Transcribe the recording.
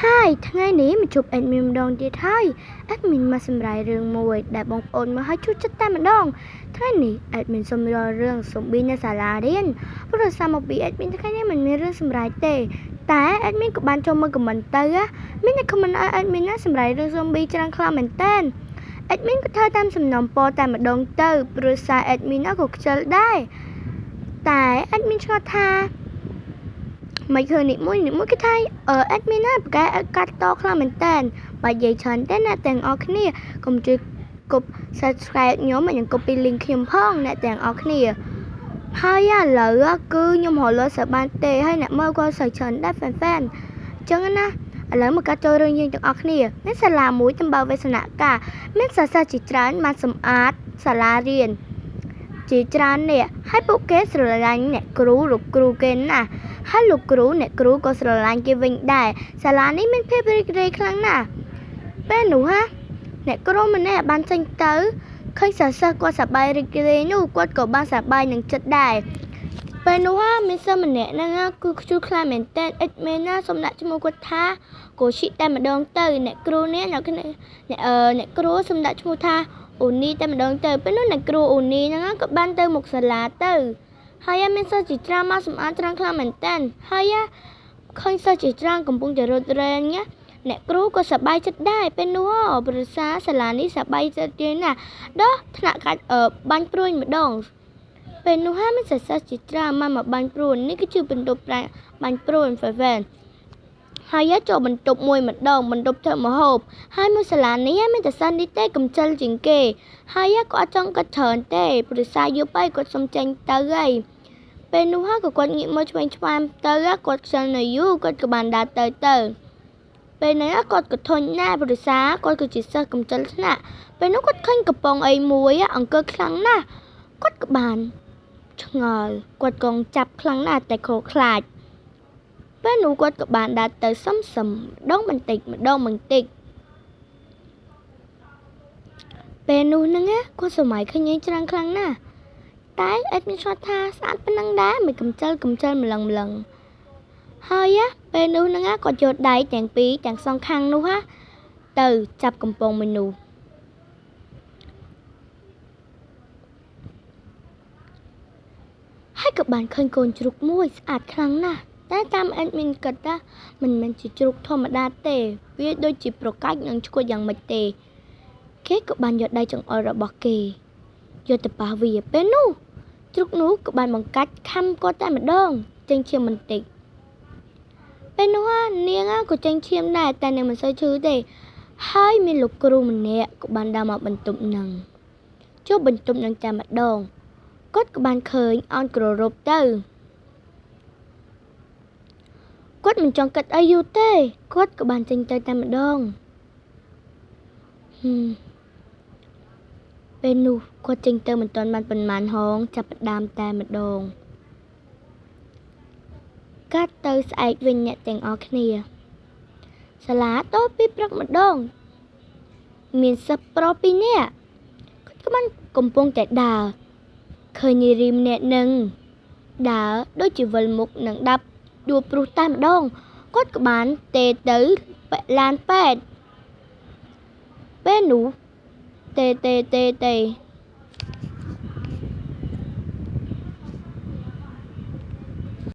ហើយថ្ងៃនេះមកជួប admin ម្ដងទៀតហើយ admin មកសម្រាយរឿងមួយដែលបងប្អូនមកឲ្យជួយចិត្តតែម្ដងថ្ងៃនេះ admin សូមរករឿងសំប៊ីនៅសាលារៀនព្រោះសារមកពី admin ថ្ងៃនេះមិនមានរឿងសម្រាយទេតែ admin ក៏បានចូលមើល comment ទៅមានអ្នក comment ឲ្យ admin ណាសម្រាយរឿងសំប៊ីច្រើនខ្លាំងមែនតើ admin ក៏ធ្វើតាមសំណូមពរតែម្ដងទៅព្រោះសារ admin ក៏ខ្ជិលដែរតែ admin ឆ្ងល់ថាមិនឃើញនេះមួយនេះមួយគេថា admin ណាប្រកែកាត់តខ្លាំងមែនតើបើនិយាយច្រើនទេអ្នកទាំងអស់គ្នាកុំជួយគប់ subscribe ខ្ញុំនិង copy link ខ្ញុំផងអ្នកទាំងអស់គ្នាហើយឥឡូវគឺខ្ញុំរកលុយសើបានទេហើយអ្នកមើលក៏សើច្រើនដែរ fan fan អញ្ចឹងណាឥឡូវមកកាត់ចូលរឿងយើងទាំងអស់គ្នាមានសាលាមួយតំបើវេសនកាមានសិស្សជាច្រើនបានសម្អាតសាលារៀនជាច្រើនអ្នកហើយពួកគេស្រឡាញ់អ្នកគ្រូលោកគ្រូគេណាស់ហើយលោកគ្រូអ្នកគ្រូក៏ស្រឡាញ់គេវិញដែរសាលានេះមានភាពរីករាយខ្លាំងណាស់ពេលនោះហាអ្នកគ្រូម្នាក់បានចេញទៅឃើញសិស្សគាត់សប្បាយរីករាយនោះគាត់ក៏បានសប្បាយនឹងចិត្តដែរពេលនោះមានសិស្សម្នាក់ហ្នឹងគឺខ្ជិលខ្លាំងមែនតើអិចមែនណាសូមដាក់ឈ្មោះគាត់ថាកូឈិតែម្ដងទៅអ្នកគ្រូនេះអ្នកអ្នកគ្រូសូមដាក់ឈ្មោះថាអូនីតែម្ដងទៅពេលនោះអ្នកគ្រូអូនីហ្នឹងក៏បានទៅមុខសាលាទៅហើយមានសិស្សជាច្រើនមកសម្អាតច្រើនខ្លាំងមែនតើហើយឃើញសិស្សជាច្រើនកំពុងតែរត់រែងណាអ្នកគ្រូក៏សប្បាយចិត្តដែរពេលនោះប្រសាសាលានេះសប្បាយចិត្តជាងណាស់ដល់ថ្នាក់កាច់បាញ់ព្រួយម្ដងពេលនោះហើយមានសិស្សជាច្រើនមកបាញ់ព្រួយនេះគឺជាបន្ទប់បាញ់ព្រួយហ្វេនហើយចូលបន្ទប់មួយម្ដងបន្ទប់ធ្វើម្ហូបហើយមួយសាលានេះមានតែសិស្សនេះទេកំជិលជាងគេហើយក៏អត់ចង់គិតច្រើនទេព្រោះសារយប់ហើយគាត់សុំចេញទៅហើយពេលនោះហើយក៏គាត់ងាកមកឆ្វេងឆ្វាមទៅគាត់ខ្ជិលនៅយូរគាត់ក៏បានដើរទៅពេលនេះគាត់ក៏ធុញណាស់ព្រោះសារគាត់គឺជាសិស្សកំជិលថ្នាក់ពេលនោះគាត់ឃើញកំប៉ុងអីមួយអង្គើខ្លាំងណាស់គាត់ក៏បានឆ្ងល់គាត់កងចាប់ខ្លាំងណាស់តែខកខ្លាចពេលនោះគាត់ក៏បានដើរទៅសុំសុំម្ដងបន្តិចម្ដងបន្តិចពេលនោះហ្នឹងគាត់សម័យឃើញឯងច្រើនខ្លាំងណាស់តែអេតមានឆ្លត់ថាស្អាតប៉ុណ្ណឹងដែរមិនកំជិលម្លឹងម្លឹងហើយពេលនោះហ្នឹងគាត់យកដៃទាំងពីរទាំងសងខាងនោះទៅចាប់កំប៉ុងមួយនោះហើយក៏បានឃើញកូនជ្រូកមួយស្អាតខ្លាំងណាស់តែតាម admin គិតថាមិនមែនជាជ្រូកធម្មតាទេវាដូចជាប្រកាច់និងឈួតយ៉ាងម៉េចទេគេក៏បានយកដៃចង្អុលរបស់គេយកទៅប៉ះវាពេលនោះជ្រូកនោះក៏បានបង្កាច់ខំគាត់តែម្ដងចេញឈាមបន្តិចពេលនោះនាងក៏ចេញឈាមដែរតែនាងមិនសូវឈឺទេហើយមានលោកគ្រូម្នាក់ក៏បានដើរមកបន្ទប់នឹងចូលបន្ទប់នឹងតែម្ដងគាត់ក៏បានឃើញអោនក្ររប់ទៅគាត់មិនចង់គិតអីយូរទេគាត់ក៏បានចេញទៅតែម្ដងពេលនោះគាត់ចេញទៅមិនទាន់បានប៉ុន្មានហងចាប់ផ្ដើមតែម្ដងកាត់ទៅស្អែកវិញអ្នកទាំងអស់គ្នាសាលាតពីព្រឹកម្ដងមានសិស្សប្រុសពីរនាក់គាត់ក៏បានកំពុងតែដើរឃើញនារីម្នាក់នឹងដើរដូចជាវិលមុខនឹងដាប់ដួលព្រុសតែម្ដងគាត់ក៏បានទេទៅឡានពេទ្យពេលនោះទេទេទេទេ